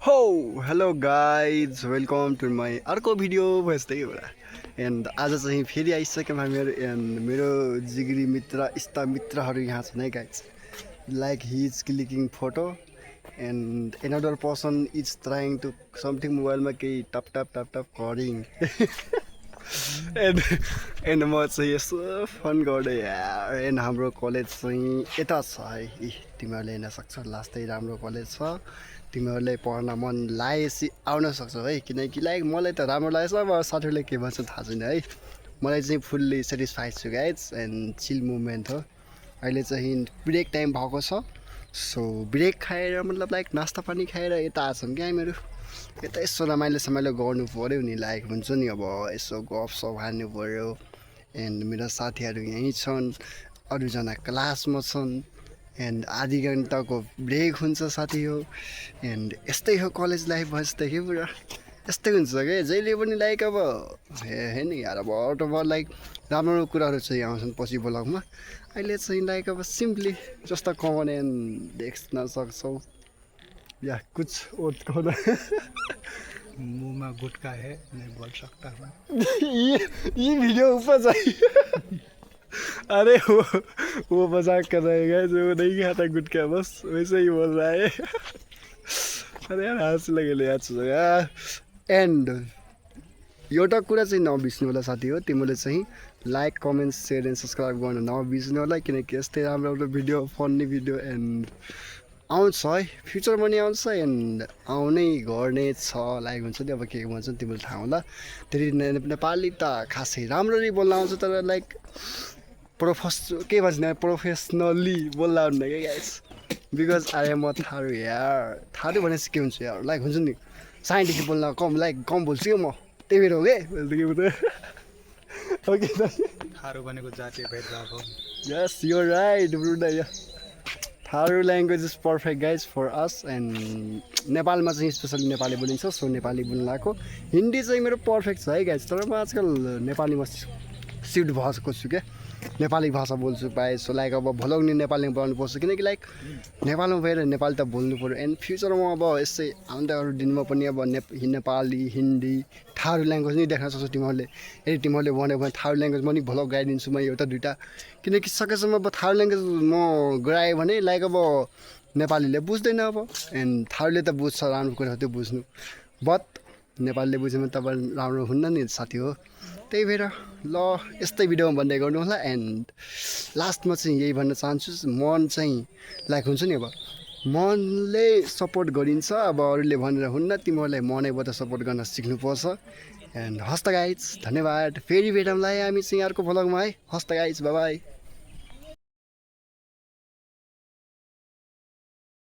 हो hello guys welcome to my अर्को video यस्तै एउटा एन्ड आज चाहिँ फेरि आइसक्यो मेरो एन्ड मेरो जिग्री मित्र इष्ट मित्रहरू यहाँ छन् है guys like he is clicking photo and another person is trying to something मोबाइलमा केही टप टप टप टप गरिङ एन्ड म चाहिँ यसो फन गर्दै एन्ड हाम्रो कलेज चाहिँ यता छ है तिमीहरूले हेर्न सक्छौ लास्टै राम्रो कलेज छ तिमीहरूले पढ्न मन लागेपछि आउन सक्छौ है किनकि लाइक मलाई त राम्रो लागेछ अब साथीहरूले के भन्छ थाहा छैन है मलाई चाहिँ फुल्ली सेटिस्फाइड छु गाइज एन्ड चिल मुभमेन्ट हो अहिले चाहिँ ब्रेक टाइम भएको छ सो ब्रेक खाएर मतलब लाइक नास्ता पानी खाएर यता आछौँ क्या हामीहरू यता यसो रमाइलो गर्नु पऱ्यो नि लाइक हुन्छ नि अब यसो गफसफ हान्नु पऱ्यो एन्ड मेरो साथीहरू यहीँ छन् अरूजना क्लासमा छन् एन्ड आधी घन्टाको ब्रेक हुन्छ साथी हो एन्ड यस्तै हो कलेज लाइफ भएपछि के पुरा यस्तै हुन्छ क्या जहिले पनि लाइक अब हे नि यार अब अटोमा लाइक राम्रो कुराहरू चाहिँ आउँछन् पछि ब्लगमा अहिले चाहिँ लाइक अब सिम्पली जस्तो कमाउने देख्न सक्छौ या कुछ और कौन मुंह में गुटखा है नहीं बोल सकता मैं ये वीडियो ऊपर जाइए अरे वो मजाक कर रहे हैं जो नहीं खाता गुटखा बस वैसे ही बोल रहा है अरे यार हाँस लगेले यार एन्ड एउटा कुरा चाहिँ नबिर्स्नु होला साथी हो तिमीले चाहिँ like comment share and subscribe गर्न नबिर्स्नु होला किनकि यस्तै राम्रो भिडियो फन्नी भिडियो एन्ड आउँछ है फ्युचरमा नि आउँछ एन्ड आउनै गर्ने छ लाइक हुन्छ नि अब के भन्छ तिमीले थाहा होला धेरै नेपाली त खासै राम्ररी बोल्न आउँछ तर लाइक के भन्छ प्रोफेसनल्ली बोल्न आउँदैन क्या guys because I am Tharu यार थारू भनेपछि के हुन्छ यार लाइक हुन्छ नि साइन्टिफिक बोल्न कम बोल्छु क्या म त्यही भएर हो कि ओके थारू भनेको जातीय भेदभाव हो यस यु राइट ब्रुडा या Tharu language is perfect guys for us and नेपालमा चाहिँ स्पेसली नेपाली बोलिन्छ सो नेपाली बोल्नु आएको हिन्दी चाहिँ मेरो पर्फेक्ट छ है गाइज तर म आजकल नेपालीमा सिफ्ट भएको छु क्या नेपाली भाषा बोल्छु प्रायः सो लाइक अब भोलौ नि नेपालीमा बोल्नु पर्छ किनकि लाइक नेपालमा गएर नेपाली त बोल्नु पऱ्यो एन्ड फ्युचरमा अब यस्तै आउँदा अरू दिनमा पनि अब नेपाली हिन्दी थारू ल्याङ्ग्वेज नै देख्न सक्छौ तिमीहरूले यदि तिमीहरूले भन्यो भने थारू ल्याङ्ग्वेज म नि भ्लग गराइदिन्छु म एउटा दुइटा किनकि सकेसम्म अब थारू ल्याङ्ग्वेज म गराएँ भने लाइक अब नेपालीले बुझ्दैन अब एन्ड थारूले त बुझ्छ राम्रो कुरा त्यो बुझ्नु बट नेपालीले बुझ्यो भने त राम्रो हुन्न नि साथी हो त्यही भएर ल यस्तै भिडियोमा भन्दै गर्नु होला एन्ड लास्टमा चाहिँ यही भन्न चाहन्छु मन चाहिँ लाइक हुन्छ नि अब मनले सपोर्ट गरिन्छ अब अरूले भनेर हुन्न तिमीहरूलाई मनैबाट सपोर्ट गर्न सिक्नुपर्छ एन्ड हस्त गाइज धन्यवाद फेरि भेटौँला हामी चाहिँ अर्को भ्लगमा है हस्त गाइज बाई